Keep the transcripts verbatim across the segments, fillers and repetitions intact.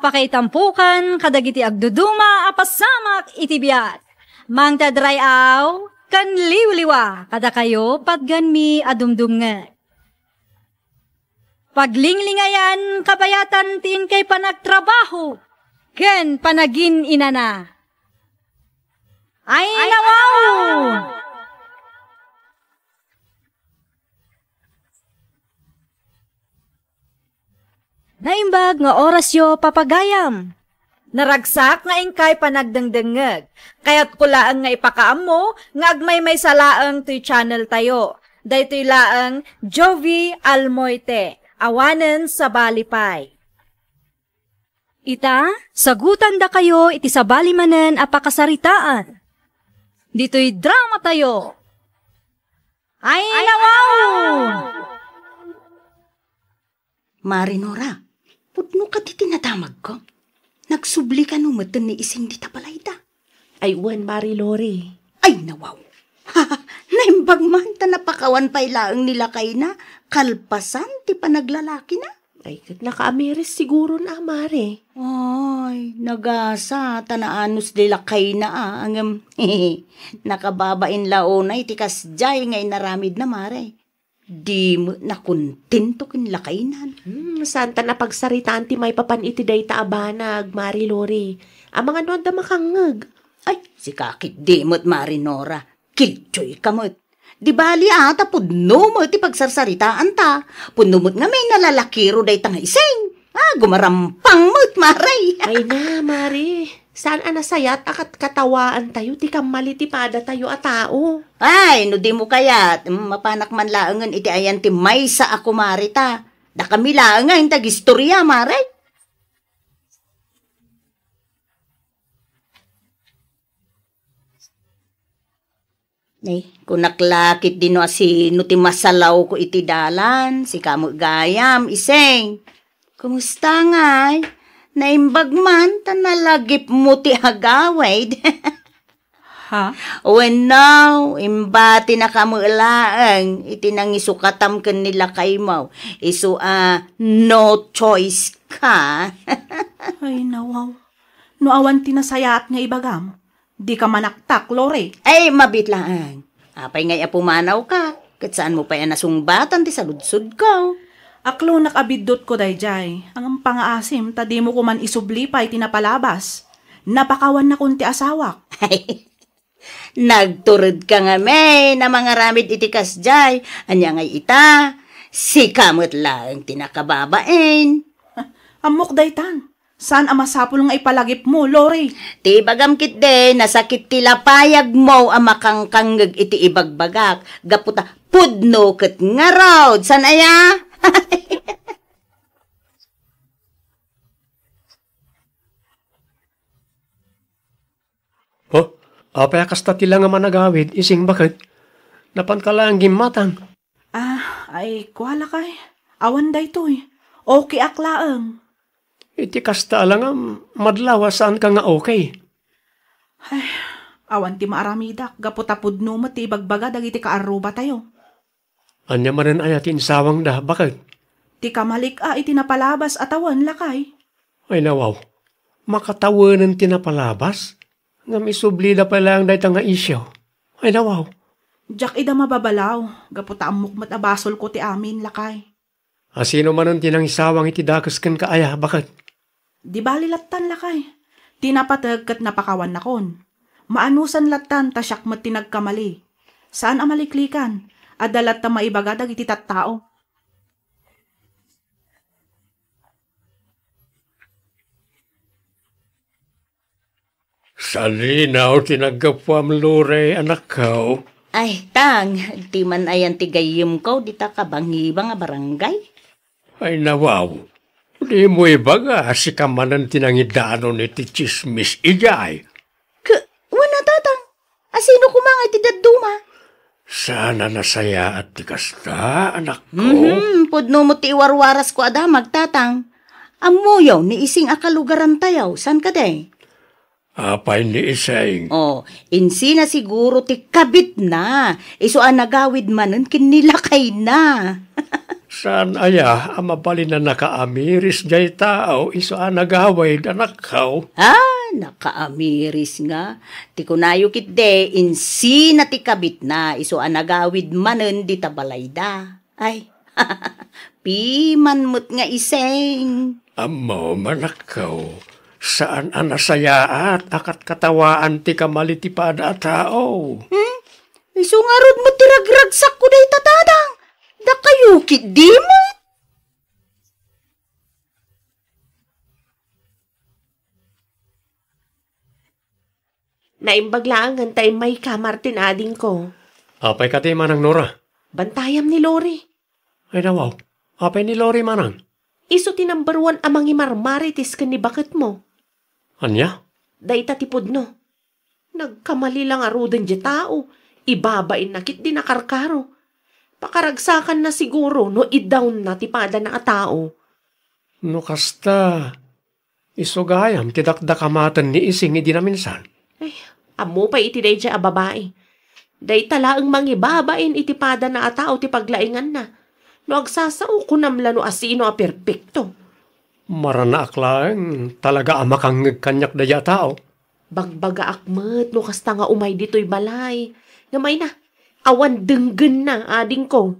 Pakaitampokan kadagiti agduduma a pasamak iti biag. Mangted ray-aw ken liwliwa kadakayo patganmi a dumdumngeg. Paglinglingayan kabayatan ti inkay panagtrabaho ken panagin-inana. Ay, nawaw! Naimbag nga orasyo, papagayam. Naragsak nga inkay panagdengdengngeg. Kayatko laeng nga ipakaammo nga agmaymaysa laeng toy channel tayo. Daytoy laeng Jovi Almoite, awanen sabali pay. Ita, sagutandakayo iti sabali manen a pakasaritaan. Ditoy drama tayo. Ay, nawaw! Mari Nora, pudno kadi ti nadamagko? Nagsubli kano metten ni Ising dita balayda? Ay, wen, Mari Lori. Ay, nawaw! Naimbag man ta napakawan pay laeng ni lakayna, kalpasan ti panaglalakina. Ay, ket nakaamiris siguron a, Mari. Ay, nagasa ta naanus ni lakayna a, ngem nakababain la unay ti kasdiay nga inaramidna, Mari. Di met nakontento ken lakaynan. Hmm, saan ta napagsaritaan ti maipapan iti dayta a banag, Mari Lori. Amangan no adda makangngeg. Ay, sika ketdi met, Mari Nora. Kiltioyka met. Di bali a, ta pudno met ti pagsarsaritaanta. Pudno met ngamin a lalakiro dayta nga Ising. Ah, gumarampang met, Mari. Ay na, Mari. Saan a nasayaat a kat-, katawaantayo ti kammali ti padatayo a tao? Ay, no dimo kayat, mm, mapanak man laengen iti ayan ti maysa a kumarita. Dakami laengen ti agistoria, Mari. Ay, kunak la ketdi no asino ti masalawko iti dalan, sika met gayam, Ising. Kumusta ngay? Naimbag man ta nalagipmo ti agawid. Ha? Wenno, imbatinaka met laeng iti nangisukatam ken ni lakaymo. Isu a no choice ka. Ay, nawaw. No awan ti nasayaat nga ibagam, dika manaktak, Lori. Ay, mabiit laeng. Apay ngay a pumanawka, ket saanmo pay a nasungbatan ti saludsodko. Aklonak a biddutko daydiay, ngem pangaasim ta dimo koman isubli pay ti napalabas. Napakawannakon ti asawak. Ay, nagturedka ngamin a mangaramid iti kasdiay. Ania ngay ita? Sika met laeng ti nakababain. Ammok daytan. Saan a masapul nga ipalagipmo, Lori? Ti ibagam ketdi, nasakit ti lapayagmo a makangkangngeg iti ibagbagak. Gapu ta pudno ket ngarud. Saan aya? Oh, apay a kasta ti la nga managawid, Ising baket? Napanka laeng gimmatang. Ah, ay, kua lakay. Awan daytoy. Okay ak laeng. Iti kasta a la nga madlaw a saanka nga okay. Ay, awan ti maaramidak, gapu ta pudno met ti ibagbaga dagiti kaarrubatayo. Ania manen aya ti insawangda, baket? Ti kamalik a iti napalabas a tawen, lakay. Ay, nawaw. Makatawenen ti napalabas? Ngem isublida pay laeng dayta nga isyu. Ay, nawaw. Diak ida mababalaw, gapu ta ammok met a basolko ti amin, lakay. Asino manen ti nangisawang iti dakes kenka aya, baket? Di bali lattan, lakay. Ti napateg ket napakawannakon. Maanusan lattan ta siak met ti nagkamali. Saan a maliklikan. Adda latta maibaga dagiti tattao. Salinaw ti naggapuam, Lore, anakko. Ay, tang, ti man ayan ti gayyemko dita kabangibang a barangay? Ay, nawaw. Dimo ibaga, sika manen ti nangidanon iti tsismis idiay. Ke, wen a, tatang. Asino koma nga iti dadduma? Saan a nasayaat ti kasta, anakko? Mhm, pudno met ti iwarwarasko a damag, tatang. Ammoyo ni Ising a kalugarantayo, saan kadi? Apay ni Iseng? Oh, insina siguro ti kabitna, isu a nagawid manen ken ni lakayna. Saan aya a mabalin a nakaamiris jay tao isu a nagawid, anakko? Ah, nakaamiris nga. Ti kunayo ketdi, insina ti kabitna, isu a nagawid manen dita balayda. Ay, piman met nga Iseng. Ammom, anakko, saan a nasayaat a katkatawaan ti kamali ti pada a tao. Hmm? Isu ngarud met ti ragragsakko dayta, Tatang. Dakayo ketdi met. Naimbag laengen ta immayka, Martin, adingko. Apay kadi, Manang Nora? Bantayam ni Lori. Ay, nawaw. Apay ni Lori, Manang? Isu ti number one a mangimarmarites ken ni baketmo. Ania? Dayta ti pudno. Nagkamali la ngaruden diay tao. Ibabainna ketdi nakarkaro. Pakaragsakanna siguro no i-downna ti padana a tao. No kasta, isu gayam ti dakdakamaten ni Ising idi naminsan. Ay, ammo pay iti daydiay a babai. Dayta laeng mangibabain iti padana a tao ti paglainganna. No agsasao, kunam la no asino a perpekto. Maranaak laeng talaga a makangngeg kaniak daydiay a tao. Bagbagaak met no kasta nga umay ditoy balay. Ngem ay na, awan denggenna, adingko.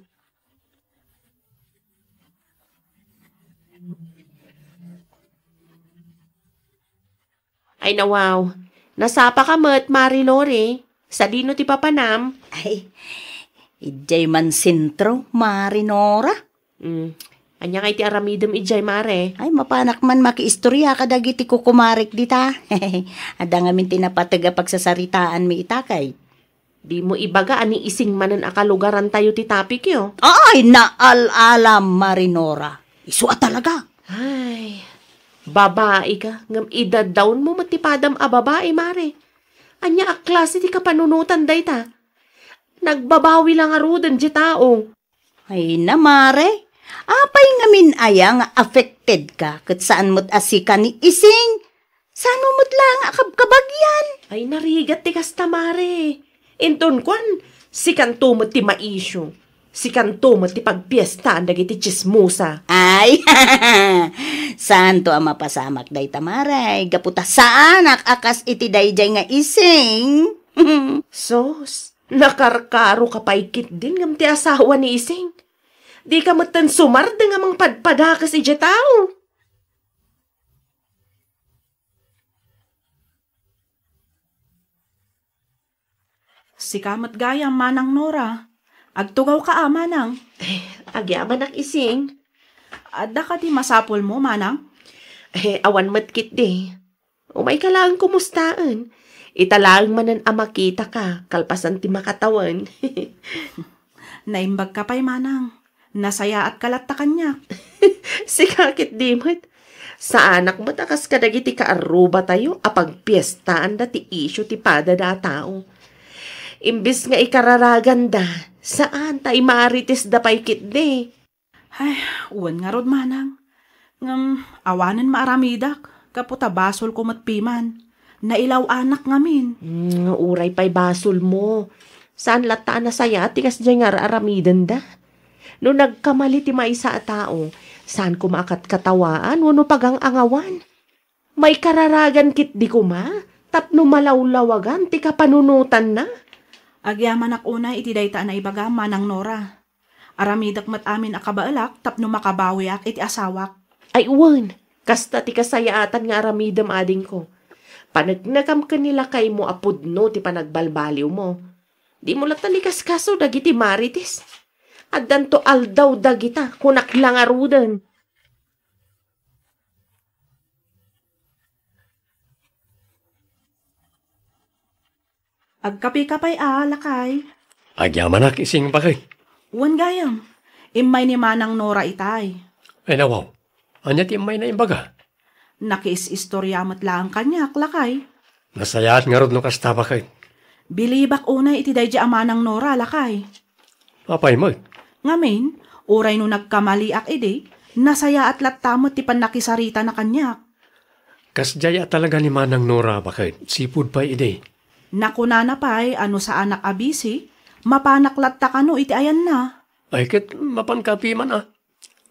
Ay, nawaw. Nasapaka met, Mari Lori. Sadino ti papanam? Ay, idiay man sentro, Mari Nora. Mm. Ania ngay ti aramidem idiay, Mare? Ay, mapanak man makiistorya kadagiti kukumarek dita. Adda ngamin ti napateg a pagsasaritaanmi ita kay. Dimo ibaga a ni Ising manen a kalugarantayo ti topicyo. Ay, naal-alam, Mari Nora. Isu a talaga. Ay, babai ka, ngem idadawnmo met ti padam a babai, Mare. Ania a klase ti kapanunotan dayta? Nagbabawi la ngaruden diay tao. Ay na, Mare. Apay ngamin aya nga affected ka ket saan met a sika ni Ising? Sano met la nga akabkabagian? Ay, narigat ti kasta, Mare. Inton kuan, sikanto met ti maisyu. Sikanto met ti pagpiestaan dagiti tsismosa. Ay, saanto a mapasamak dayta, Mare, gapu ta saanak a kas iti daydiay nga Ising. Sus, nakarkaroka pay ketdin ngem ti asawa ni Ising. Dika metten sumardeng a mangpadpadakes idiay tao. Sika met gayam, Manang Nora. Agtugawka a, Manang. Eh, agyamanak, Ising. Adda kadi masapulmo, Manang? Eh, awan met ketdi. Umayka laeng kumustaen. Ita laeng manen a makitaka, kalpasan ti makatawen. Naimbagka pay, Manang. Nasayaatka latta kaniak. Sika ketdi met. Saanak met a kas kadagiti kaarrubatayo a pagpiestaanda ti isyu ti padada a tao. Imbes nga ikararaganda, saan ta imaritisda pay ketdi. Ay, wen ngarud, Manang. Ngem, awanen maaramidak, gapu ta basolko met piman. Nailaw-anak ngamin. Hmm, uray pay basolmo. Saan latta a nasayaat ti kasdiay nga ar-aramidenda. No nagkamali ti maysa a tao, saan koma a katkatawaan wenno pagang-angawan. Maikararagan ketdi koma tapno malawlawagan ti kapanunotanna. Agyamanak unay iti dayta a naibagam, Manang Nora. Aramidek met amin a kabaelak tapno makabawiak iti asawak. Ay wen, kasta ti kasayaatan nga aramidem, adingko. Paneknekam ken ni lakaymo a pudno ti panagbalbaliwmo. Dimo latta ikaskaso dagiti marites. Addanto aldaw dagita, kunak la ngaruden. Agkapika pay a, lakay? Agyamanak, Ising, bakay. Wen gayam, immay ni Manang Nora itay. Ay, nawaw. Ania ti immayna imbaga? Nakiis-istorya met laeng kaniak, lakay. Nasayaat ngarud no kasta, bakay. Bilibak unay iti daydi a Manang Nora, lakay. Apay met? Ngamin, uray no nagkamaliak idi, nasayaat latta met ti pannakisaritana kaniak. Kasdiay a talaga ni Manang Nora, baket sipud pay idi. Nakunana pay a no saanak a bisi, mapanak latta kano iti ayanna. Ay, ket mapanka apiman a.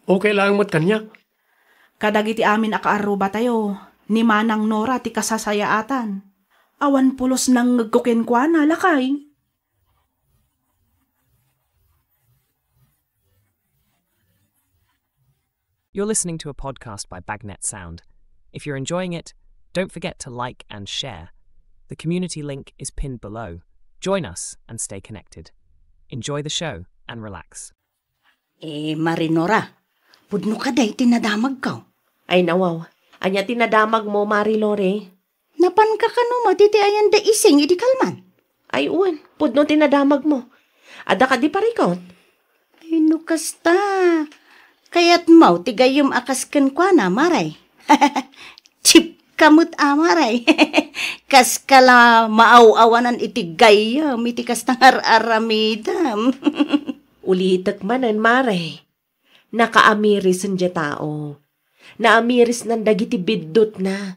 Okay laeng met kaniak. Kadagiti amin a kaarrubatayo, ni Manang Nora ti kasasayaatan. Awan pulos nangngegko kenkuana, lakay. You're listening to a podcast by Bagnet Sound. If you're enjoying it, don't forget to like and share. The community link is pinned below. Join us and stay connected. Enjoy the show and relax. Eh, Mari Nora, pudno kadi ti nadamagko. Ay, nawaw. Ania ti nadamagmo, Mari Lori? Napanka kano met iti ayan da Ising idi kalman? Ay, wen, pudno ti nadamagmo. Adda kadi parikut? Ay, no kasta, kayatmo ti gayyem a kas kenkuana, Mare? Chip ka met a, Mare. Kaska la maaw-awanan iti gayyem iti kasta nga ar-aramidem. Ulitek manen, Mare. Nakaamiris diay tao. Naamirisnan dagiti biddutna.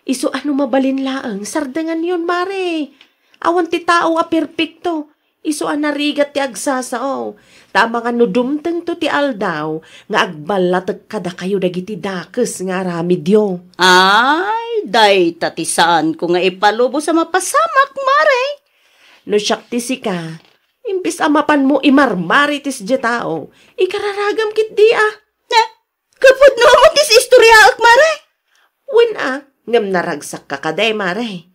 Isu a no mabalin laeng, sardenganyon, Mare. Awan ti tao a perpekto. Isu a narigat ti agsasao. Ta amangan no dumtengto ti aldaw nga agballatek kadakayo dagiti dakes nga aramidyo. Ay, dayta ti saanko nga ipalubos a mapasamak, Mare. No siak ti sika, imbes a mapanmo imarmarites diay tao, ikararagam ketdi a. Ne? Kapudno mo ti istoryaek, Mare? Wen a, ngem naragsakka kadi, Mare.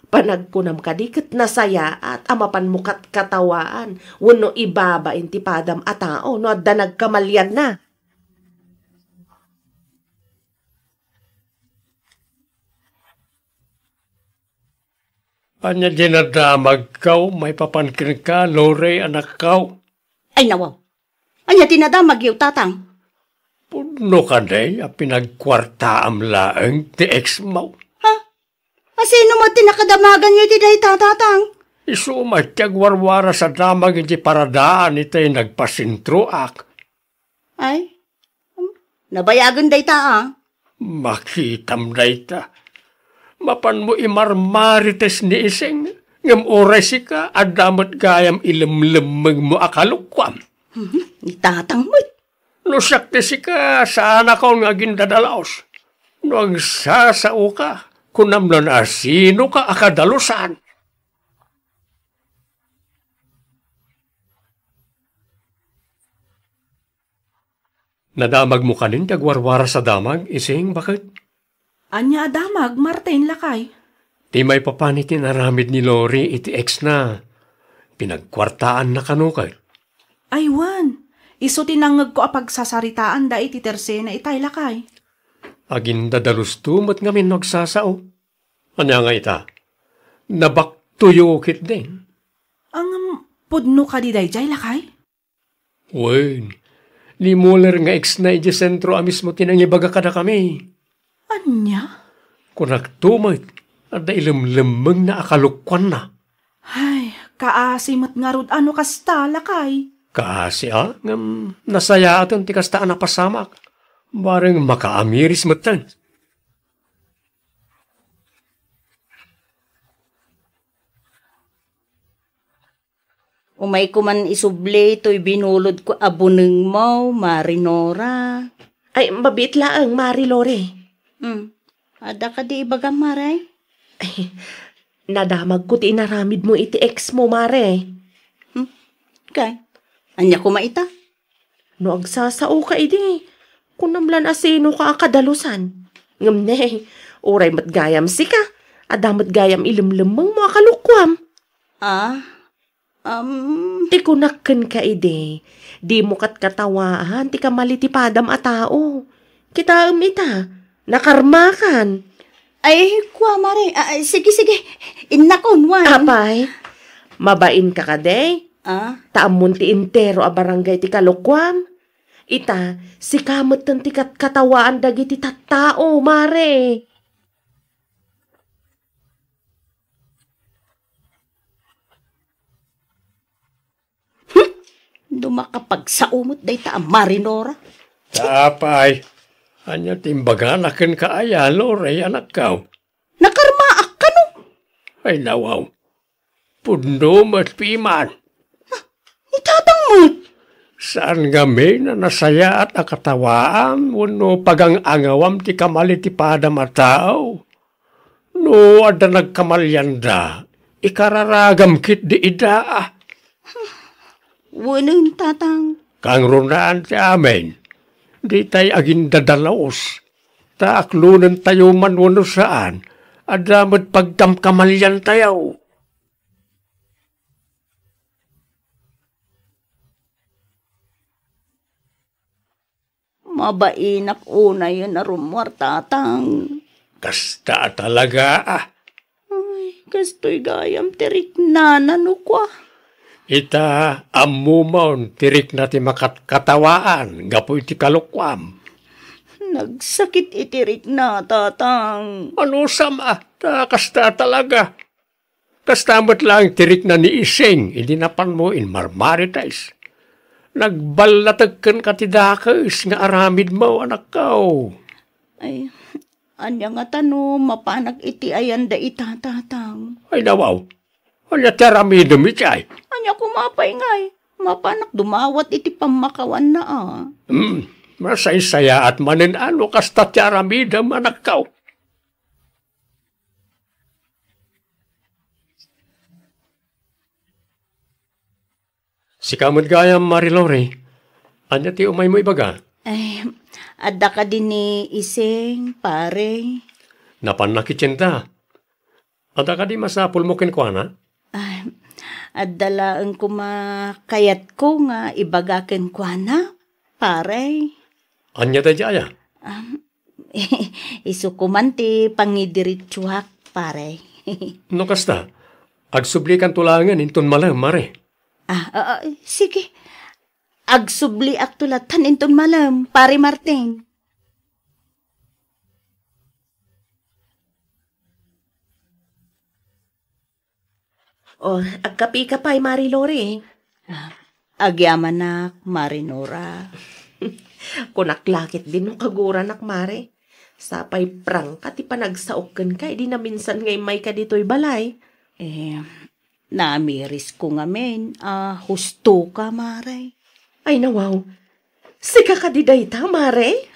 Panagkunam kadi ket nasayaat a mapanmo katkatawaan wenno ibabain ti padam a tao no adda nagkamalianna. Ania ti nadamagko maipapan kenka, Lore, anakko? Ay, nawaw. Ania ti nadamagyo, Tatang? Pudno kadi a pinagkuartaam laeng ti ex mo. Ha? A sino met ti nakadamaganyo iti dayta, Tatang? Isu met ti agwarwaras a damag iti paradaan itay nagpasentroak. Ay, hmm, nabayagen dayta, a. Makitam dayta. Mapanmo imarmarites ni Ising, ngem uray sika, adda met gayam ilemlemmengmo a kalokuam. Mhm, ni Tatang met. No siak ti sika, saanakon nga agindadalus. No agsasaoka, kunam no sinoka a kadalusan. Nadamagmo kanin ti agwarwaras a damag, Ising, baket? Ania a damag, Martin, lakay? Ti maipapan iti inaramid ni Lori iti ex-na. Pinagkuartaanna kano ket? Ay, wen. Isu ti nangngegko a pagsasaritaanda iti tersena itay, lakay. Agindadalusto met ngamin no agsasao. Ania nga ita? Nabaktoyo ketdin. Ngem, pudno kadi daydiay, lakay? Wen, ni Muller nga ex-na idiay sentro a mismo ti nangibaga kadakami. Ania? Kunakto met, adda ilemlemmengna a kalokuanna. Ay, kaasi met ngarud a no kasta, lakay. Kaasi a, ngem nasayaaten ti kasta a napasamak. Bareng makaamiris metten. Umayko man isubli toy binulodko a bunengmo, Mari Nora. Ay, mabiit laeng, Mari Lori. Hmm. Adda kadi ibagam, Mare? Ay, nadamagko ti inaramidmo iti ex mo, Mare. Hmm. Kay, ania koma ita? No agsasaoka idi, kunam lan a sinoka a kadalusan. Ngem ne, uray met gayam sika, adda met gayam ilemlemmengmo a kalokuam. Ah, um, Ti kunak kenka idi, dimo katkatawaan ti kamali ti padam a tao. Kitaem ita, nakarmakan. Ay, kua, Mare. Ah, sige, sige. Innakon, wan. Apay, mabainka kadi? Ah? Ta ammon ti entero a barangay ti kalokuam. Ita, sika metten ti katkatawaan dagiti tattao, Mare. Hmm? No makapagsao met dayta a Mari Nora. Apay, Ania ti imbagana kenka aya, Lorey, anakko? Nakarmaak kano? Ay, nawaw. Pudno met piman. Ni tatang met? Saan ngamin a nasayaat a katawaan wenno pagang-angawam ti kamalli ti padam a tao? No adda nagkamalianda, ikararagam ketdi ida. Wen, tatang. Kangrunaan ti amin. Ditay agindadalus. Ta aklonentayo man wenno saan, adda met pagkamkamaliantayo. Mabainak unayen a rummuar, tatang. Kasta a talaga, ah. Ay, kastoy gayam ti riknana no kua. Ita, ammomon ti rikna ti makatkatawaan gapu iti kalokuam. Nagsakit iti rikna, tatang. Anusam, ah, ta kasta a talaga. Kasta met laeng ti rikna ni Ising idi napanmo inmarmarites. Nagballatek kenka ti dakes nga aramidmo, anakko. Ay, ania ngata no mapanak iti ayanda ita, tatang? Ay, nawaw. Ania ti aramidem iti ay? Ania koma pay ngay? Mapanak dumawat iti pammakawanna, a. Hmm, masaysayaat manen a no kasta ti aramidem, anakko. Sika met gayam, Mari Lori. Ania ti umaymo ibaga? Ay, adda kadi ni Ising, pare? Napanna iti tienda. Adda kadi masapulmo kenkuana? Ay, adda laeng koma kayatko nga ibaga kenkuana, pare. Ania daydiay a? Am, isu koman ti pangidiretsuak, pare. No kasta, agsublikanto laengen inton malem, Mare. Ah, ah, ah, sige. Agsubliakto latta inton malem, Pare Martin. Oh, agkapika pay, Mari Lori. Ah, agyamanak, Mari Nora. Kunak la ketdi no kaguranak, Mare. Sapay prangka ti panagsaok kenka idi naminsan nga immayka ditoy balay. Eh, naamirisko ngamin a hustoka, Mare. Ay, nawaw. Sika kadi dayta, Mare?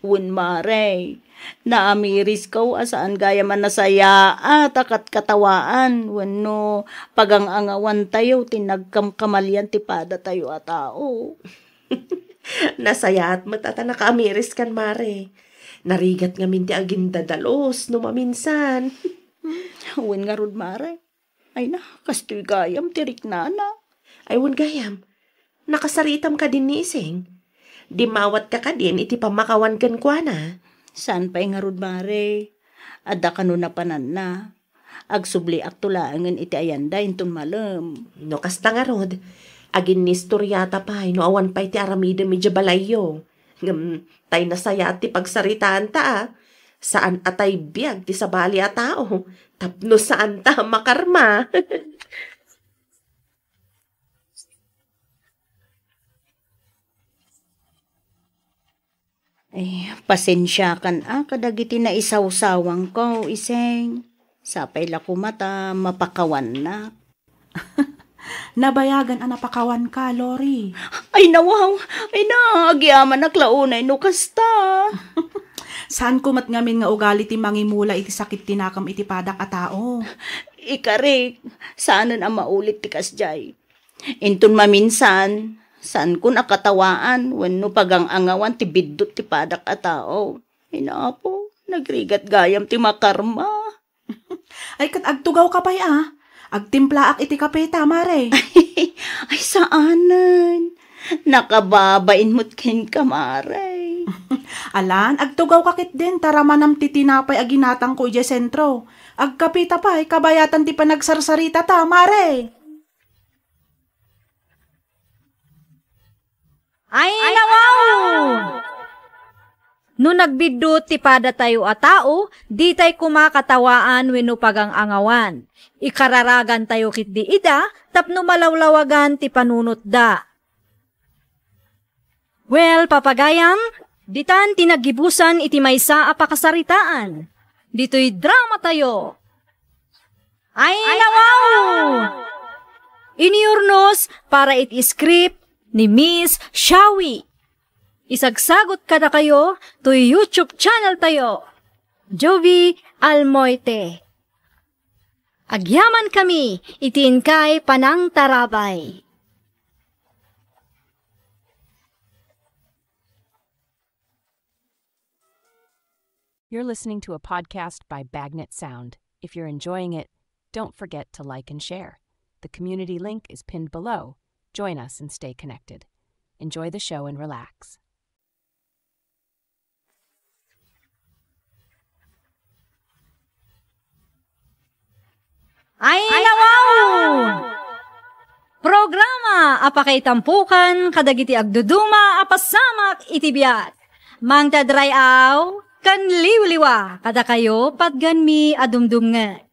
Wen, Mare. Naamirisko a saan gayam a nasayaat a katkatawaan wenno pagang-angawantayo ti nagkamkamalian ti padatayo a tao. Nasayaat met a ta nakaamiriskan, Mare. Narigat ngamin ti agindadalus no maminsan. Wen ngarud, Mare. Ay na, kastoy gayam ti riknana. Ay, wen gayam, nakasaritam kadin ni Ising? Dimmawatka kadin iti pammakawan kenkuana? Saan pay ngarud, Mare. Adda kano napananna. Agsubliakto laengen iti ayanda inton malem. No kasta ngarud, aginnistoriata pay no awan pay ti aramidem idiay balayyo. Ngem tay nasayaat ti pagsaritaanta a. Saan a tay biag ti sabali a tao, tapno saanta a makarma. Eh, pasensiakan a kadagiti naisawsawangko, Iseng. Sapay la koma ta mapakawannak. Nabayagan a napakawanka, Lori. Ay, nawaw! Ay na, agyamanak la unay no kasta. Saanko met ngamin nga ugali ti mangimula iti sakit ti nakam iti padak a tao. Ikarik, saanen a maulit ti kasdiay. Inton maminsan, saankon a katawaan wenno pagang-angawan ti biddut ti padak a tao. Ay, Apo, nagrigat gayam ti makarma. Ay, ket agtugawka pay a. Agtimplaak iti kape ta, Mare. Ay, saanen. Nakababain met kenka, Mare. Alan, agtugawka ketdin ta ramanam ti tinapay a ginatangko idiay sentro. Agkapeta pay, kabayatan ti panagsarsaritata, Mare. Ay, nawaw! No nagbiddut ti padatayo a tao, ditay koma katawaan wenno pagang-angawan. Ikararagantayo ketdi ida tapno malawlawagan ti panunotda. Well, papagayam, Ditan ti naggibusan iti maysa a pakasaritaan. Ditoy dramatayo. Ay, nawaw! Iniurnos para iti script ni Miss Shawi. Isagsagot kadakayo toy YouTube channel tayo, Jovi Almoite. Agyaman kami iti inkay panangtarabay. You're listening to a podcast by Bagnet Sound. If you're enjoying it, don't forget to like and share. The community link is pinned below. Join us and stay connected. Enjoy the show and relax. Ay, nawaw! Programa a pakaitampukan kadagiti agduduma a pasamak iti biag. Mangted ray-aw ken liwliwa kadakayo patgenmi a dumdumngeg.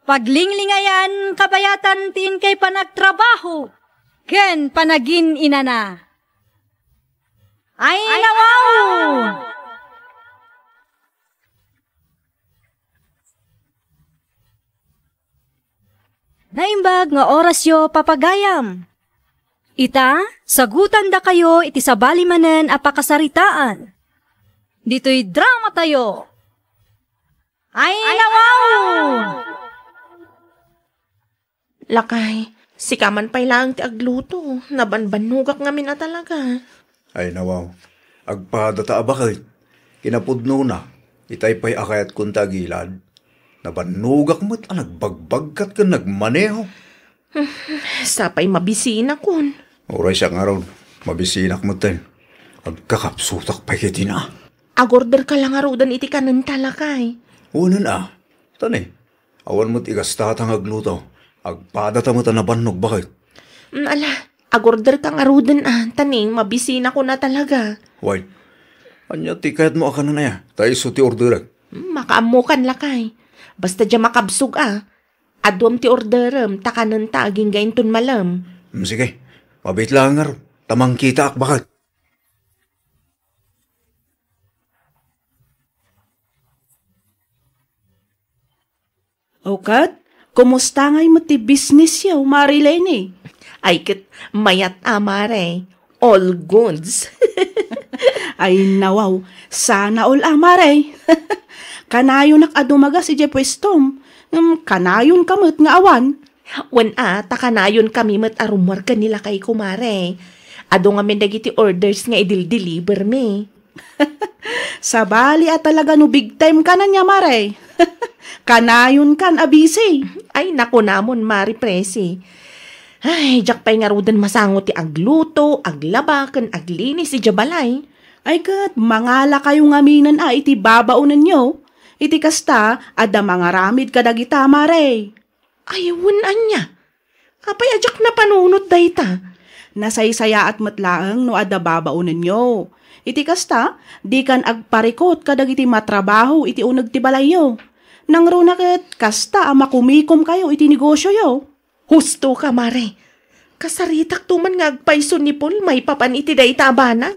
Paglinglingayan kabayatan ti inkay panagtrabaho ken panagin-inana. Ay, nawaw! Naimbag nga orasyo, papagayam. Ita, sagutandakayo iti sabali manen a pakasaritaan. Ditoy dramatayo. Ay, nawaw! Lakay, sika man pay laeng ti agluto. Nabanbannogak ngamin a talaga. Ay, nawaw. Agpadata a baket. Kinapudnona, itay pay a kayatko ti agilad. Nabannogak met a nagbagbagkat ken nagmaneho. Sapay mabisinakon. Uray siak ngarud, mabisinak metten. Agkakapsutak pay ketdin a. Agorderka la ngaruden iti kanenta, lakay. Unen a. Tani, awan met igastata nga agluto. Agpadata met a nabannog, baket. Mm, ala, agorderka ngaruden a. Tani, mabisinakon a talaga. Way, ania ti kayatmo a kanen aya? Ta isu ti orderek. Mm, makaammokan, lakay. Basta dia makabsog a. Aduam ti orderem, ta kanenta agingga inton malem. Mm, sige. Mabiit laeng ngarud, ta mangkitaak, baket. O ket, kumusta ngay met ti businessyo, Mare Leni? Ay ket, mayat a, Mare. All goods. Ay, nawaw. Sana all a, Mare. Kanayonak a dumagas idiay puestom. Ngem kanayonka met nga awan. Wen a, ta kanayonkami met a rummuar ken ni lakayko, Mare. Adu ngamin dagiti orders nga idildelivermi. Sabali a talaga no big time ka na nia, Mare. Kanayonkan a busy. Ay, nakunamon, Mare Presi. Ay, diak pay ngaruden masango ti agluto, aglaba, ken aglinis idiay balay. Ay ket, mangalakayo ngaminen a iti babaonenyo. Iti kasta, adda mangaramid kadagita, Mare. Ay, wen ania? Apay a diak napanunot dayta? Nasaysayaat met laeng no adda babaonenyo. Iti kasta, dikan agparikut kadagiti matrabaho iti uneg ti balayyo. Nangruna ket kasta a makumikomkayo iti negosioyo. Husto ka, Mare. Kasaritakto man nga agpayso ni Paul maipapan iti dayta a banag.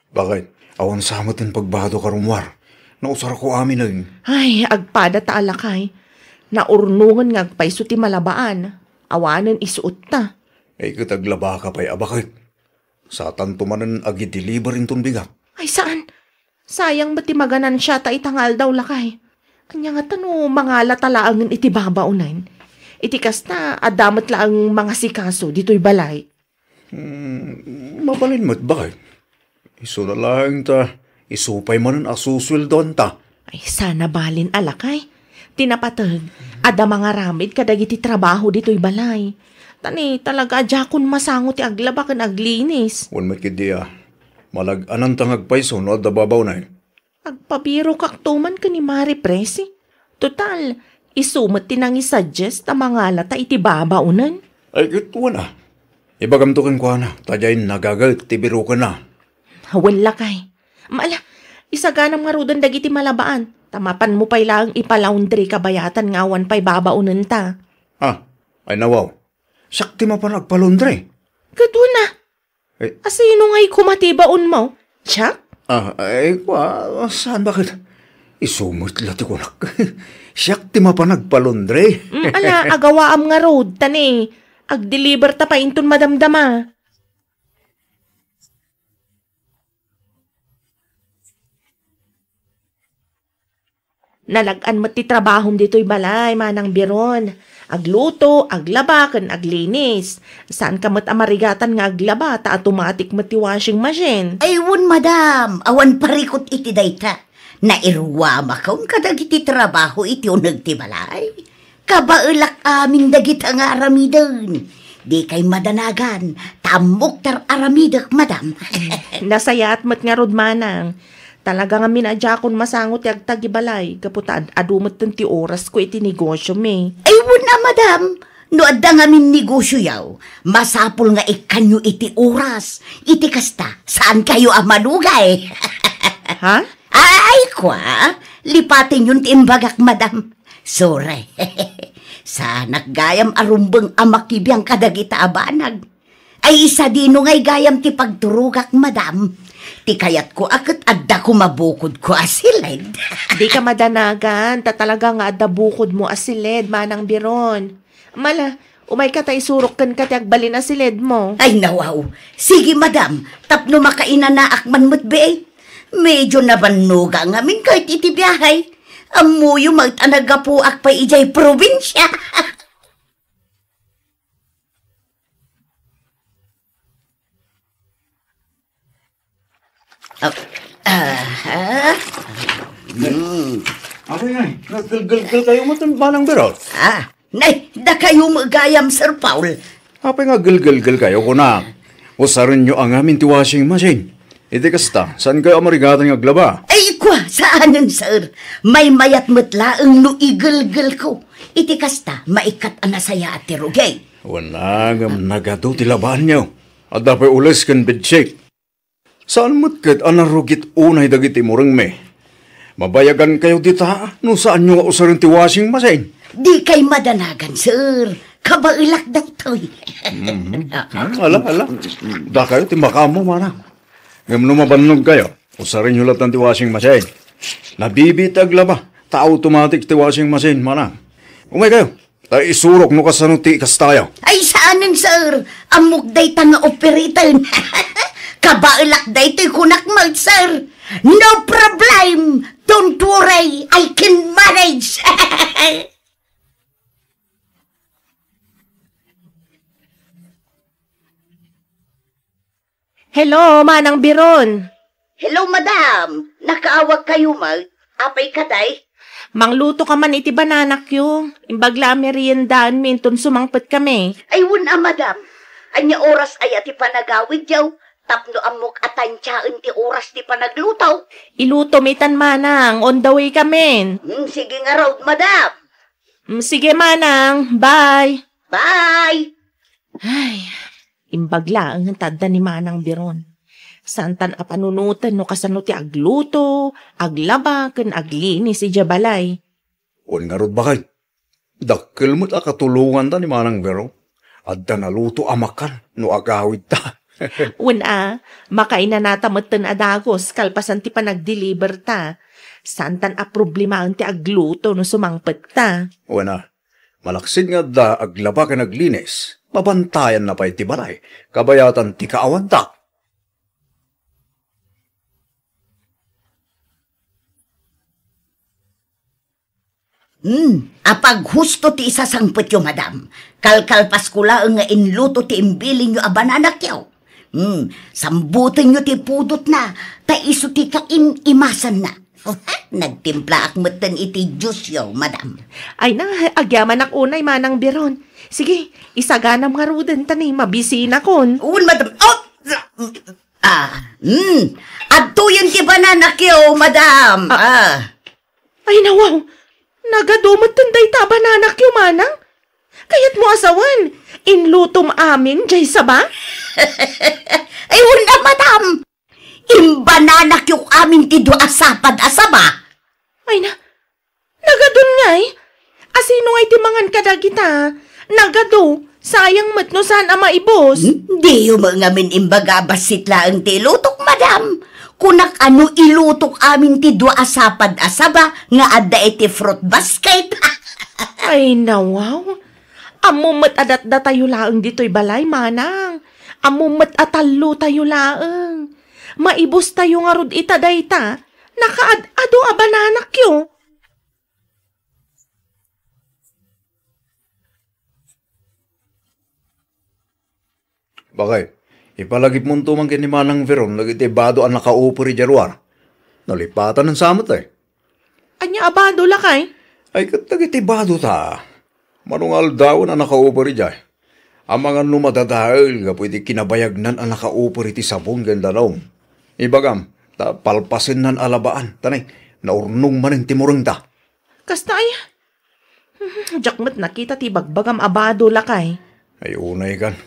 Baket, awan sa met ti pagbadok a rummuar. Nausarko aminen. Ay, agpadata a lakay. Naurnongen nga agpayso ti malabaan. Awanen isuotta. Ay, ket aglabaka pay a baket. Satanto manen agi-deliver inton bigat. Ay, saan? Sayang met ti maganansiata ita nga aldaw, lakay. Ania ngata no mangalata laengen iti babaonen? Iti kasta, adda met laeng mangasikaso ditoy balay. Hmm, mabalin met, baket. Isuna laeng ta, isu pay manen a susueldoanta. Ay, sana balin a lakay. Ti napateg, adda mangaramid kadagiti trabaho ditoy balay. Ta ni, talaga a diakon masango ti aglaba ken aglinis. Wen met ketdi a, malag-ananta nga agpayso no adda babaonen. Agpabirokakto man ken ni Mare Presi. Total, isu met ti nangisuggest a mangalata iti babaonen. Ay, ket wen a. Ibagamto kenkuana, ta diay nagaget ti birokenna. Wen lakay. Ala, isaganam ngaruden dagiti malabaan, ta mapanmo pay laeng ipalaundry kabayatan nga awan pay babaonenta. Ah, ay nawaw. Siak ti mapan agpalaundry. Ket una, Eh. Asino ngay koma ti baonmo? Siak? Ah, ay, kua, saan baket? Isu met la ti kunak. Siak ti mapan agpalaundry. Mm, ala, agawaam ngarud, ta ni, agdeliver ta pay inton madamdama. Nalag-an met ti trabahom ditoy balay, Manang Biron. Agluto, aglaba, ken aglinis. Saanka met a marigatan nga aglaba, ta automatic met ti washing machine. Ay, wen, madam, awan parikut iti dayta. Nairuamakon kadagiti trabaho iti uneg ti balay. Kabaelak amin dagita nga aramiden. Dikay madanagan, ta ammok ti ar-aramidek, madam. Nasayaat met ngarud, Manang. Talaga ngamin a diakon masango ti agtagibalay, gapu ta ad-adu metten ti orasko iti negosio mi. Ay, wen a, madam. No adda ngamin negosioyo, masapul nga ikkanyo iti oras. Iti kasta, saankayo a manugay. Ha? Ay, kua, lipatenyon ti imbagak, madam. Sorry. Saanak gayam a rumbeng a makibiang kadagita a banag. Ay, sadino ngay gayam ti pagturogak, madam? Ti kayatko a ket adda koma bukodko a siled. Dika madanagan, ta talaga nga adda bukodmo a siled, Manang Biron. Mala, umayka ta isurok kenka ti agbalin a siledmo. Ay, nawaw. Sige, madam, tapno makainanaak man met, be. Medyo nabannoga ngamin kayat iti biahe. Ammoyo met a naggapuak pay idiay probinsia. Ah, ah, ah. Hmm. Apay ngay, naggelgelgel kayo met, Manang Biron? Ah, nay, dakayo met gayam, Sir Paul. Apay nga gelgelgel kayo, kunak? Usarenyo a ngamin ti washing machine. Iti kasta, saankayo a marigatan nga aglaba? Ay, kua, saanen, sir. Maymayat met laeng no igelgelko. Iti kasta, maikkat a nasayaat ti rugi. Wen a, ngem nagadu ti labaanyo. Adda pay ules ken bedsheet. Saan met ket a narugit unay dagiti imurengmi. Mabayagankayo dita no saanyo nga usaren ti washing machine. Dikay madanagan, sir. Kabaelak daytoy. Mhm. Ala, ala. Dakayo ti makaammo, manang. Ngem no mabannogkayo, usarenyo latta ti washing machine. Nabibiit ti aglaba, ta automatic ti washing machine, manang. Umaykayo. Ta isurok no kasano ti ikastayo. Ay, saanen, sir. Ammok dayta nga operiten. Kabaelak daytoy kunak met, sir. No problem. Don't worry. I can manage. Hello, Manang Biron. Hello, madam. Nakaawagkayo met? Apay kadi? Manglutoka man iti bananakyo. Imbag la a meriendaenmi inton sumangpetkami. Ay, wen a, madam. Ania oras aya ti panagawidyo? Tapno ammok a tantiaen ti oras ti panagluto. Ilutom itan, manang. On the way kamin. Hmm, sige ngarud, madam. Hmm, sige, manang. Bye. Bye. Ay, imbag laeng ta adda ni Manang Biron. Saantan a panunoten no kasano ti agluto, aglaba, ken aglinis idiay balay. Wen ngarud, baket. Dakkel met a katulonganta ni Manang Biron. Adda naluto a makan no agawidta. Wen a, makainanata metten a dagus kalpasan ti panagdeliverta. Saantan a problemaen ti agluto no sumangpetka. Wen a, malaksid nga adda aglaba ken aglinis, mabantayanna pay ti balay, kabayatan ti kaawantak. Hmm, apaghusto ti isasangpetyo, madam. Kalkalpasko laeng nga inluto ti imbilinyo a bananakyo. Hmm, sambutenyo ti pudotna, ta isu ti kain-imasanna. Nagtimplaak metten iti juiceyo, madam. Ay na, agyamanak unay, Manang Biron. Sige, isaganam ngaruden ta ni mabisinakon. Wen, madam. Oh! Ah, hmm. Adtoyen ti bananakyo, madam. Ah. Ah. Ay, nawaw. Nagadu metten dayta a bananakyo, manang. Kayatmo a sawen, inlutom amin diay saba? Ay, wen a, madam. Imbananakyok amin ti dua a sapad a saba. Ay na, nagadun ngay? Asino ngay ti mangan kadagita? Nagadu, sayang met no saan a maibus. Hmm? Diyo met ngamin imbaga a bassit laeng ti ilutok, madam. Kunak a no ilutok amin ti dua a sapad a saba nga adda iti fruit basket. Ay, nawaw. Ammom met a datdatayo laeng ditoy balay, manang. Ammom met a tallotayo laeng. Maibustayo ngarud ita dayta. Nakaad-adu a bananakyo. Bakay, ipalagipmonto man ken ni Manang Veron dagiti bado a nakauper idiay ruar. Nalipatan sa met, eh. Ania a bado, lakay? Ay, ket dagiti bado ta. Mano nga aldawen a nakauper idiay. Amangan no madadael gapu iti kinabayagnan a nakauper iti sabon ken danum. Ibagam, ta palpasennan a labaan, ta nay, naurnong manen ti murengda. Kasta aya? Diak met nakita ti ibagbagam a bado, lakay. Ay, unay kan.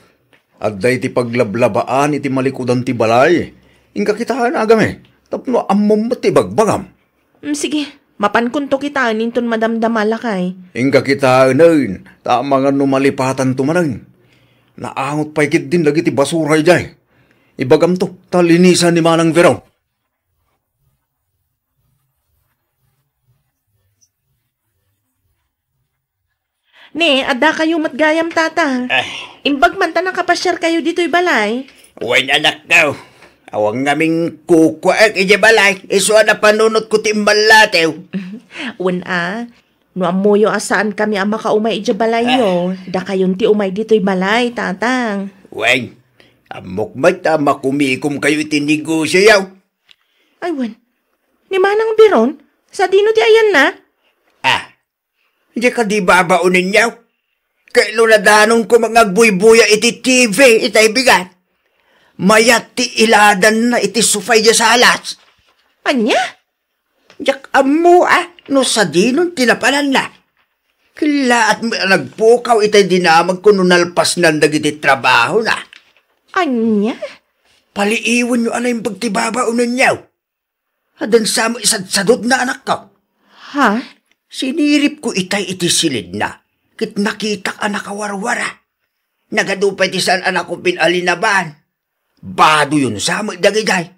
Adda iti paglablabaan iti malikudan ti balay. Inka kitaen, agami, tapno ammom met ti ibagbagam. Mm, sige, mapankonto kitaen inton madamdama, lakay. Inka kitaenen, ta amangan no malipatanto manen. Naangot pay ketdin dagiti basura idiay. Ibagamto, ta linisan ni Manang Vero. Ne, addakayo met gayam, Tata. Ay. Imbag man ta nakapasiarkayo ditoy balay. Wen, anakko. Awan ngamin kukuaek idiay balay. Isu a napanunotko ti immallatew. Wen a, no ammoyo a saankami a makaumay idiay balayyo, dakayon ti umay ditoy balay, Tatang. Wen, ammok met a makumikomkayo iti negosioyo. Ay, wen. Ni Manang Biron, sadino ti ayanna? Ah, Diay kadi babaonenyo? Ket no nadanonko nga agbuybuya iti T V itay bigat, mayat ti iladanna iti sofa idiay salas. Ania? Diak ammo a no sadinon ti napananna. Kellaat met a nagpukaw itay dinamagko no nalpasnan dagiti trabahona. Ania? Paliiwenyo a naimbag ti babaonenyo. Addan sa met isadsadutna, anakko. Ha? Siniripko itay iti silidna, ket nakitak a nakawarwara. Nagadu pay ti saan a nakupin a linaban. Badoyon sa met dagidiay.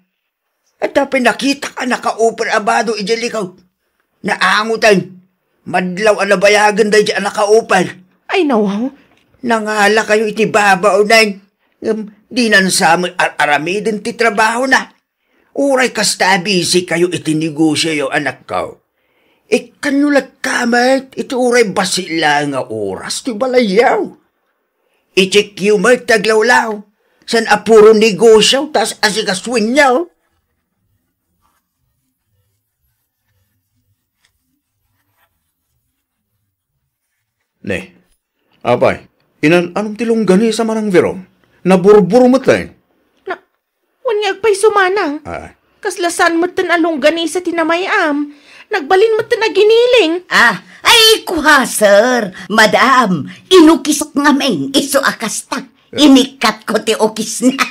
Adda pay nakitak a nakauper a bado idiay likod. Naangoten. Madlaw a nabayagen daydiay a nakauper. Ay, nawaw. Nangalakayo iti babaonen. Ngem dinan sa met ar-aramiden ti trabahona. Uray kasta a bisikayo iti negosioyo, anakko, ikkanyo latta met iti uray bassit laeng nga oras ti balayyo. I-checkyo met ti aglawlaw, saan a puro negosio ta as-asikasuenyo. Ne. Apay, inan-anom ti longganisa, Manang Veron? Naburbur met laeng. Na, wen nga agpayso, Manang. Ah. Kasla saan metten a longganisa ti namay-am. Nagbalin metten a giniling. Ah, ay, kua, sir, madam, inukisok ngamin, isu a kasta. Inikkatko ti ukisna.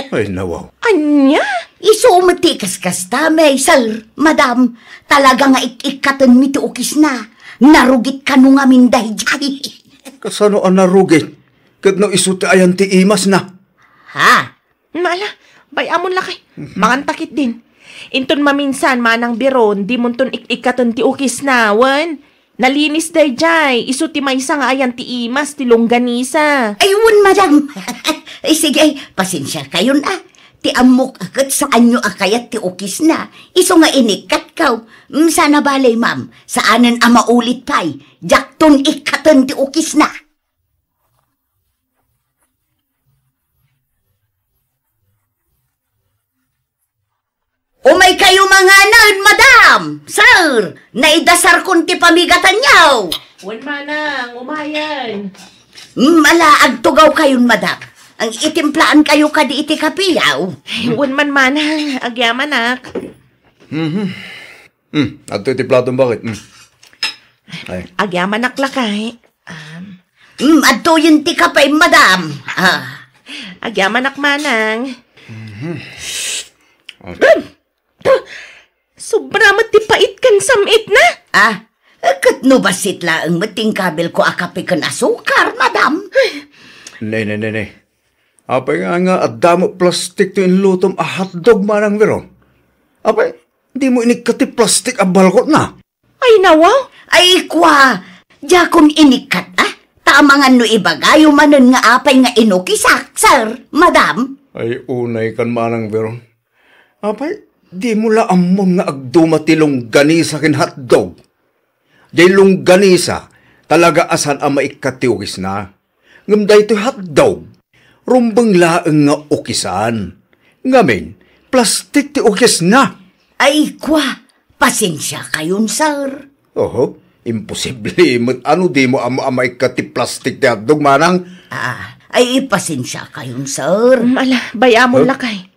Ay, nawaw. Ania? Isu met ti kaskasta, may, sir, madam. Talaga nga ik-ikkatenmi ti ukisna. Narugit kano ngamin daydiay. Kasano a narugit? Ket no isu ti ayan ti imasna? Ha? Ala, bay-amon lakay. Mangantakit din. Inton maminsan, Manang Biron, dimonton ik-ikkaten ti ukisna, wen? Nalinis daydiay, isu ti maysa nga ayan ti imas ti longganisa. Ay, wen, madam. Ay, sige, pasensiakayon a. Ti ammok a ket saanyo a kayat ti ukisna. Isu nga inikkatko. Mm, sana balay, ma'am. Saanen a maulit pay. Diakton ikkaten ti ukisna. Umaykayo manganen, madam! Sir, naidasarkon ti pamigatanyo! Wen, manang, umayen. Mm, ala, agtugawkayon, madam. Ang itimplaankayo kadi iti kape, yaw. Ay, wen man, manang, agyamanak. Mhm. Hmm, adtoy ti platom, bakit? Hmm. Ay. Agyamanak lakay. Um, Hmm, adtoyen ti kape, madam. Ah. Agyamanak, manang. Mhm. Ah. Sobra met ti pait ken sam-itna. Ah, Ket no bassit laeng met ti inkabilko a kape ken asukar, madam. Ne, ne, ne, ne. Apay nga, nga adda met plastik ti inlutom a hotdog, Manang Veron? Apay, dimo inikkat ti plastik a balkotna? Ay, nawaw! Ay, kua, diakon inikkat, a? Ta amangan no ibagayo manen nga apay nga inukisak, sir, madam. Ay, unay kan, Manang Veron. Apay, dimo la ammon nga agduma ti longganisa ken hotdog? Diay longganisa, talaga a saan a maikkat ti ukisna. Ngem daytoy hotdog, rumbeng laeng nga ukisan. Ngamin, plastik ti ukisna. Ay, kua, pasensiakayon, sir. Oho, imposible met a no dimo ammo a maikkat ti plastik ti hotdog, manang. Ah, ay, pasensiakayon, sir. Mm, ala, bay-amon lakay.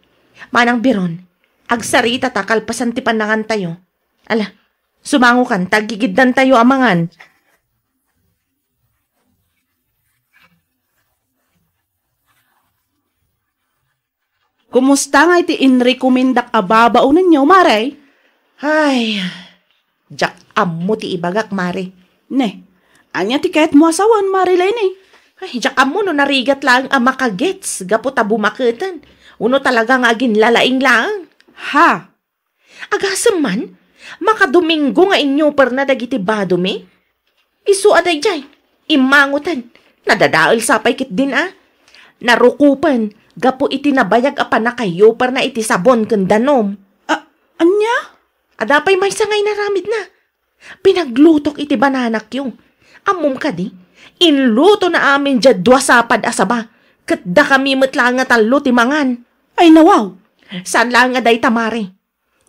Manang Biron, agsaritata kalpasan ti pannangantayo. Ala, sumangokan, ta aggigiddantayo a mangan. Kumusta ngay ti inrekomendak a babaonenyo, Mare? Ay, diak ammo ti ibagak, Mare. Ne, ania ti kayatmo a sawen, Mare Leni? Ay, diak ammo no narigat laeng a makagets gapu ta bumaketen, wenno talaga nga aginlalaing laeng. Ha? Agasem man, makadomingo nga inyuperna dagiti badomi. Isu a daydiay, immangoten, nadadael sa pay ketdin a. Narukopen gapu iti nabayag a pannakayuperna iti sabon ken danum. A-, ania? Adda pay maysa nga inaramidna. Pinaglutok iti bananakyo. Ammom kadi, inlutona amin diay dua sapad a saba, ket dakami met laeng nga tallo ti mangan. Ay, nawaw! Saan laeng a dayta, Mare.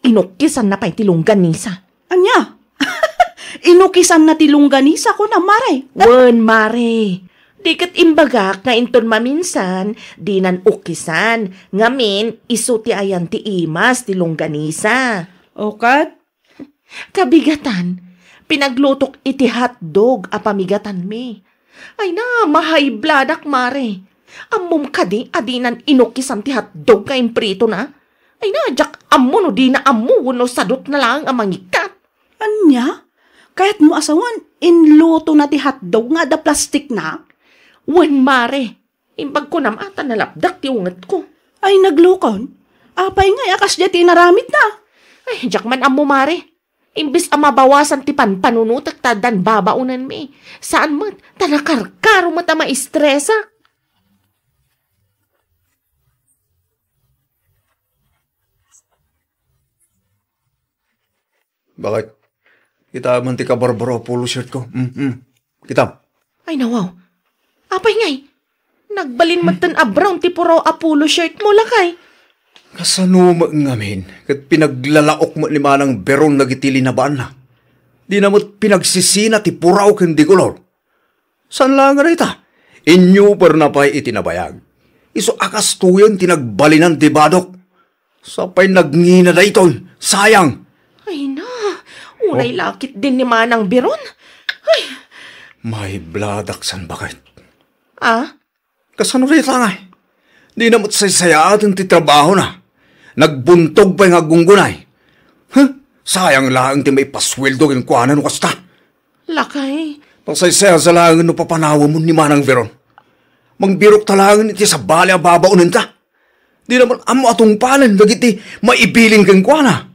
Inukisanna pay ti longganisa. Ania? Inukisanna ti longganisa, kunam, Mare? Wen, Mare. Di ket imbagak nga inton maminsan, dinan ukisan. Ngamin, isu ti ayan ti imas ti longganisa. O ket? Kabigatan, pinaglutok iti hotdog a pamigatanmi. Ay na, ma-high blood-ak, Mare. Ammom kadi a dinan inukisan ti hotdog nga impritona? Ay na, diak ammo no dina ammo wenno sadutna laeng a mangikkat. Ania? Kayatmo a sawen, inlutona ti hotdog nga adda plastikna? Wen, Mare. Imbag kunam a ta nalapdak ti ungetko. Ay, naglukon? Apay ngay a kasdiay ti inaramidna? Ay, diak man ammo, Mare. Imbes a mabawasan ti panpanunotek ta addan babaonenmi, saan met, ta nakarkaro met a maistresak. Bakit? Kita man ti kabarbaro a polo shirt ko. Mm, mm. Kita. Ay, nawaw. Apay ngay? Nagbalin met ten a brown ti puraw a polo shirt mo, lakay. Kasano met ngamin ket pinaglalaok met ni Manang Beron dagiti linabaanna? Dina met pinagsisina ti puraw ken di kolor. Saan laeng a dayta? Inyuperna pay iti nabayag. Isu a kastoyen ti nagbalinan ti badok. Sapay nagngina daytoy. Sayang! Ay na, unay Oh. lakit din ni Manang Biron. Ay! Maibladak san bakit? Ah? Kasano dayta ngay? Dina met saysayaaten ti trabahona. Nagbuntog pay nga aggunggunay. Huh? Sayang laeng ti maipasueldo kenkuana no kasta. Lakay. Pasaysayasa laeng no papanawanmo ni Manang Veron. Mangbirok ta laeng iti sabali a babaonenta. Di naman ammo a tungpalan dagiti maibilin kenkuana.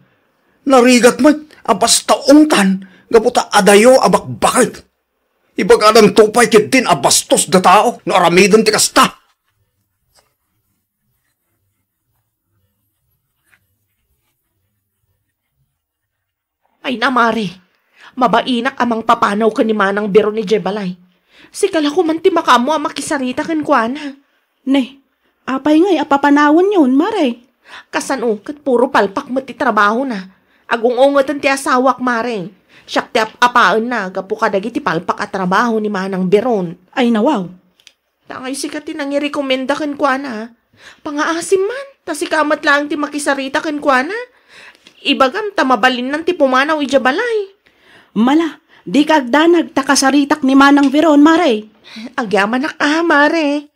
Narigat met a basta ungtan gapu ta adayo a bakbaket. Ibagadanto pay ketdin a bastos da tao no aramiden ti kasta. Ay na, Mare. Mabainak a mangpapanaw ken ni Manang Biron idiay balay. Sika la koman ti makaammo a makisarita kenkuana. Ne, apay ngay a papanawenyon, Mare? Kasano ket puro palpak met ti trabahona. Agung-ungeten ti asawak, Mare. Siak ti ap-apaenna gapu kadagiti palpak a trabaho ni Manang Biron. Ay, nawaw. Tangay sika ti nangirekomenda kenkuana, a. Pangaasim man, ta sika met laeng ti makisarita kenkuana. Ibagam ta mabalinnan ti pumanaw idiay balay. Mala, dika agdanag ta kasaritak ni Manang Veron, Mare. Agyamanak a, Mare.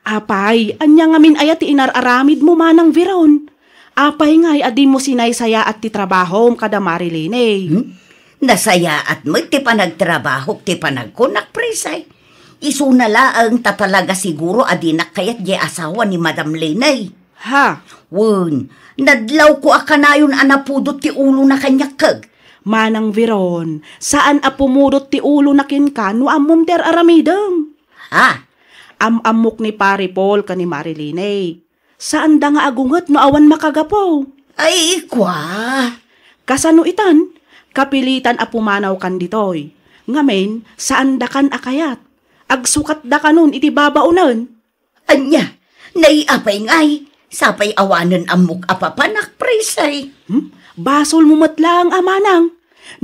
Apay, ania ngamin aya ti inar-aramidmo, Manang Veron? Apay ngay a dimo sinaysayaat ti trabahom kada Marilene? Hmm? Nasayaat met ti panagtrabahok ti panagkunak, Prisay. Isuna laeng ta talaga siguro a dinak kayat diay asawa ni Madam Lene. Ha? Wen, nadlawko a kanayon a napudot ti ulona kaniak keg. Manang Veron, saan a pumudot ti ulona kenka no ammom ti ar-aramidem. Ha? Am-ammok ni Pare Paul ken ni Marilene. Saanda nga agunget no awan makagapu. Ay, ikwa. Kasano itan? Kapilitan a pumanawkan ditoy. Ngamin, saandakan a kayat. Agsukatdakanon iti babaonen. Ania? Nay apay ngay? Sapay awanen ammok a papanak, Prisay. Hmm? Basolmo met laeng a manang.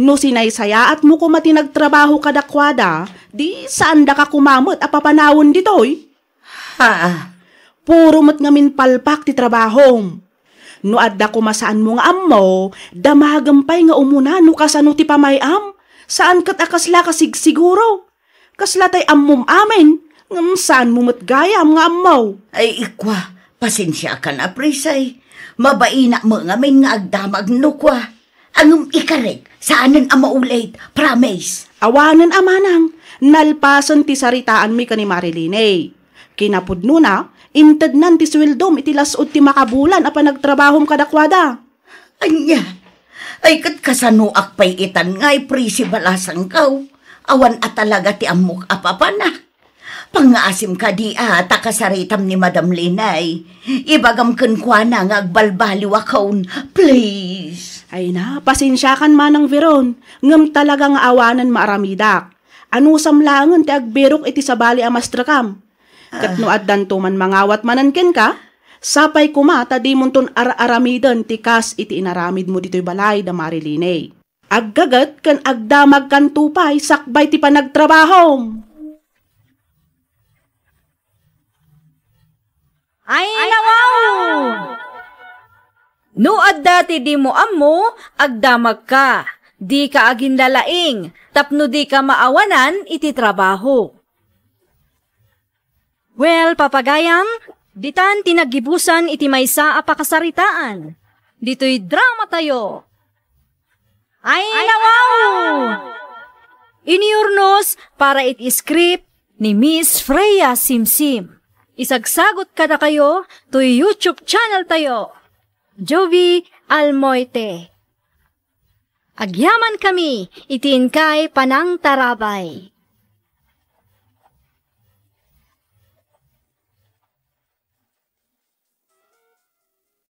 No sinaysayaatmo koma ti nagtrabaho kadakuada, di saandaka koma met a papanawen ditoy? Ha? Puro met ngamin palpak ti trabahom. No adda koma saanmo nga ammo, damagem pay nga umuna no kasano ti pamay-am. Saan ket a kasla kasigsiguro. Kasla tay ammom amin, ngem saanmo met gayam nga ammo. Ay, ikwa, pasensiakan a Prisay. Mabainak met ngamin nga agdamag no kua. Ngem ikarek, saanen a maulit, promise. Awanen a manang, nalpasen ti saritaanmi ken ni Marilene. Kinapudnona, intednan ti sueldom iti las-ud ti makabulan a panagtrabahom kadakuada. Ania? Ay, ket kasanoak pay itan ngay, Prisi Balasangkaw? Awan a talaga ti ammok a papanak. Pangngaasim kadi a ta kasaritam ni Madam Lene. Ibagam kenkuana nga agbalbaliwakon, please. Ay na, pasensiakan, Manang Veron, ngem talaga nga awanen maaramidak. Anusam laengen ti agbirok iti sabali a mastrekam. Ket no addanto man mangawat manen kenka, sapay koma ta dimonton ar-aramiden ti kas iti inaramidmo ditoy balay da Marilene. Aggaget ken agdamagkanto pay sakbay ti panagtrabahom. Ay, nawaw! No adda ti dimo ammo, agdamagka. Dika aginlalaing, tapno dika maawanan iti trabaho. Well, papagayam, ditan ti naggibusan iti maysa a pakasaritaan. Ditoy drama tayo. Ay, nawaw! Inurnos para iti script ni Miss Freya Simsim. Isagsagot kadakayo toy YouTube channel tayo, Jovi Almoite. Agyaman kami iti inkay panangtarabay.